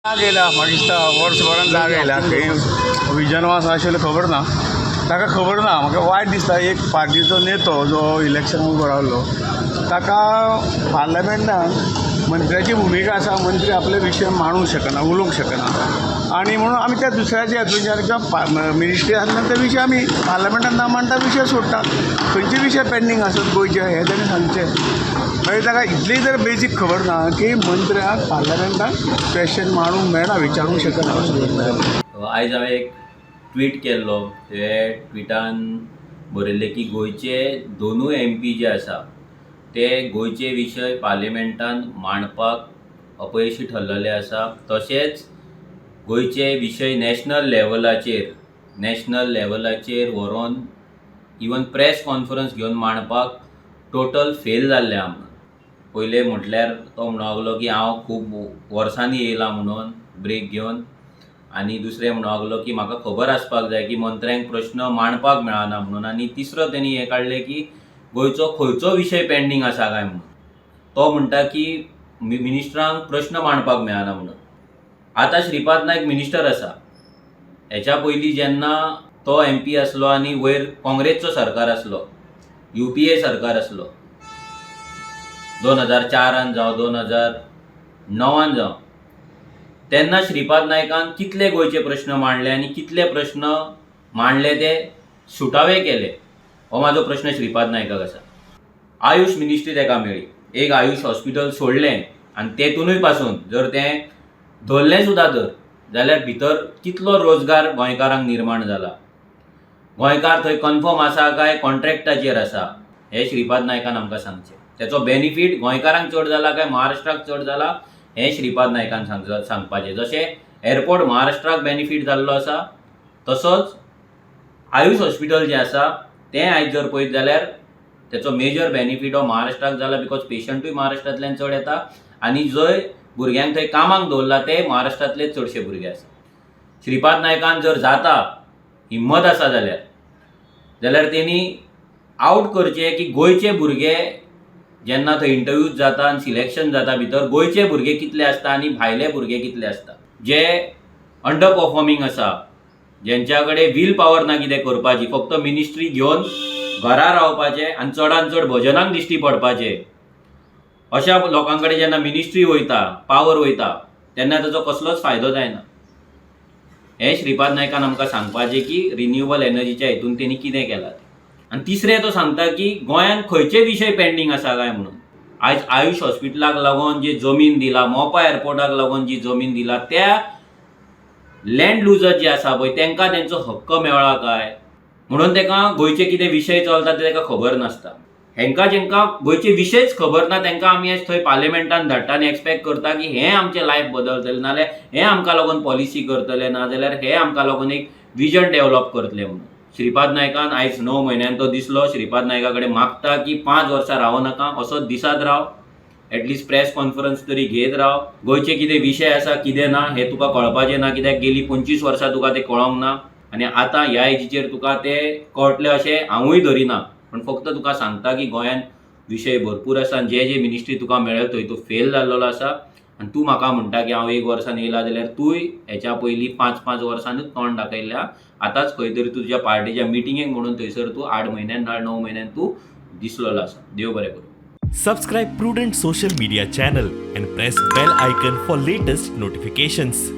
जाग येयला म्हाका दिसता वर्सभरान जाग येयला. खंय विजन आसा आशिल्लें खबर ना, ताका खबर ना. म्हाका वायट दिसता, एक पार्टीचो नेतो जो इलेक्शनाक उबो रावलो ताका पार्लमेंटान मंत्र्याची भुमिका आसा, मंत्री आपले विशय मांडूंक शकना, उलोवंक शकना आनी म्हणून आमी त्या दुसऱ्याच्या हातूंतल्यान किंवा मिनिस्ट्री आसल्यार ते विशय आमी पार्लमेंटान ना मांडटा, विशय सोडटा. खंयचे विशय पेंडींग आसत गोंयचे हें ताणें सांगचें. मागीर ताका इतली जर बेजीक खबर ना की मंत्र्याक पार्लमेंटान क्वेश्चन मांडूंक मेळना, विचारूंक शकना. आयज हांवें एक ट्वीट केल्लो. ते ट्विटान बरयल्लें की गोंयचे दोनूय एमपी जे आसा ते गोंयचे विशय पार्लिमेंटान मांडपाक अपयशी ठरलेले आसा. तशेंच गोंयचे विशय नॅशनल लेवलाचेर व्हरोन इवन प्रेस कॉन्फरन्स घेवन मांडपाक टोटल फेल जाल्ले आहा म्हणून. पयलें म्हटल्यार तो म्हणूंक लागलो की हांव खूब वर्सांनी येयला म्हणून ब्रेक घेवन आनी दुसरें म्हणूंक लागलो की म्हाका खबर आसपाक जाय की मंत्र्यांक प्रश्न मांडपाक मेळना म्हणून. आनी तिसरो तेणी हें काडलें की गोंयचो खंयचो विशय पेंडींग आसा काय म्हणून. तो म्हणटा की मिनिस्टरांक प्रश्न मांडपाक मेळना म्हणून. आतां श्रीपाद नायक मिनिस्टर आसा. हेच्या पयलीं जेन्ना तो एमपी आसलो आनी वयर काँग्रेसचो सरकार आसलो, यूपीए सरकार आसलो, 2004न जावं, 2009न जावं, तेन्ना श्रीपाद नायकान कितले गोंयचे प्रश्न मांडले आनी कितले प्रश्न मांडले ते सुटावे केले, हो म्हाजो प्रश्न श्रीपाद नायकाक आसा. आयुश मिनिस्ट्री ताका मेळ्ळी. एक आयुश हॉस्पिटल सोडलें आनी तेतुनूय पासून जर तें धरलें सुद्दां धर जाल्यार भितर कितलो रोजगार गोंयकारांक निर्माण जाला, गोंयकार थंय कन्फर्म आसा काय कॉन्ट्रॅक्टाचेर आसा, हें श्रीपाद नायकान आमकां सांगचें. तेचो बेनिफीट गोंयकारांक चड जाला काय महाराष्ट्राक चड जाला, हें श्रीपाद नायकान सांगपाचें. जशें एअरपोर्ट महाराष्ट्राक बेनिफीट जाल्लो आसा, तसोच आयुश हॉस्पिटल जें आसा तें आयज जर पळयत जाल्यार तेचो मेजर बेनिफीट हो महाराष्ट्राक जाला, because पेशंटूय महाराष्ट्रांतल्यान चड येता आनी जंय भुरग्यांक थंय कामाक दवरला ते महाराष्ट्रांतले चडशे भुरगे आसा. श्रीपाद नायकान जर जाता, हिम्मत आसा जाल्यार तेणी आवट करचें की गोंयचे भुरगे जेन्ना थंय इंटरव्यूज जाता आनी सिलेक्शन जाता, भितर गोंयचे भुरगे कितले आसता आनी भायले भुरगे कितले आसता. जे अंडर परफॉर्मींग आसा, जेंच्या कडेन will power ना कितें करपाची, फक्त मिनिस्ट्री घेवन घरा रावपाचें आनी चडान चड भजनाक दिश्टी पडपाचें, अशा लोकां कडेन जेन्ना मिनिस्ट्री वयता, पावर वयता, तेन्ना ताचो कसलोच फायदो जायना. हें श्रीपाद नायकान आमकां सांगपाचें की रिन्युएबल एनर्जीच्या हितून तेणी कितें केलां तें. आनी तिसरें, तो सांगता की गोंयांत खंयचे विशय पेंडींग आसा काय म्हणून. आयज आयुश हॉस्पिटलाक लागून जी जमीन दिला, मोपा एअरपोर्टाक लागून जी जमीन दिला, त्या लँड लुजर जे आसा पळय तांकां तेंचो हक्क मेळ्ळा काय म्हणून. ताका गोंयचे कितें विशय चलता ते ताका खबर नासता. हेंकां जेंकां गोंयचे विशयच खबर ना, तांकां आमी आयज थंय पार्लिमेंटान धाडटा आनी एक्सपेक्ट करता की हें आमचें लायफ बदलतलें, नाजाल्यार हें आमकां लागून पॉलिसी करतले, नाजाल्यार हे आमकां लागून एक विजन डेवलप करतले म्हणून. श्रीपाद नायकान आयज 9 म्हयन्यान तो दिसलो. श्रीपाद नायका कडेन मागता की 5 वर्सां रावो नाका, असोच दिसात राव, एटलिस्ट प्रेस कॉन्फरन्स तरी घेत राव. गोंयचे कितें विशय आसा, कितें ना, हें तुका कळपाचें ना, कित्याक गेली 25 वर्सां तुका तें कळोंक ना आनी आतां ह्या एजीचेर तुका तें कळटलें अशें हांवूय धरिना. पण फक्त तुका सांगता की गोंयांत विशय भरपूर आसा आनी जे जे मिनिस्ट्री तुका मेळ्ळें थंय तूं फेल जाल्लेलो आसा. आनी तूं म्हाका म्हणटा की हांव एक वर्सान येयला, जाल्यार तूंय हेच्या पयलीं पांच पांच वर्सांनूच तोंड दाखयल्लें. आतांच खंय तरी तुज्या पार्टीच्या मिटिंगेक म्हणून थंयसर तूं 8 म्हयन्यान ना 9 म्हयन्यान तूं दिसलेलो आसा. देव बरें करूं. Subscribe Prudent Social Media channel and press bell icon for latest notifications.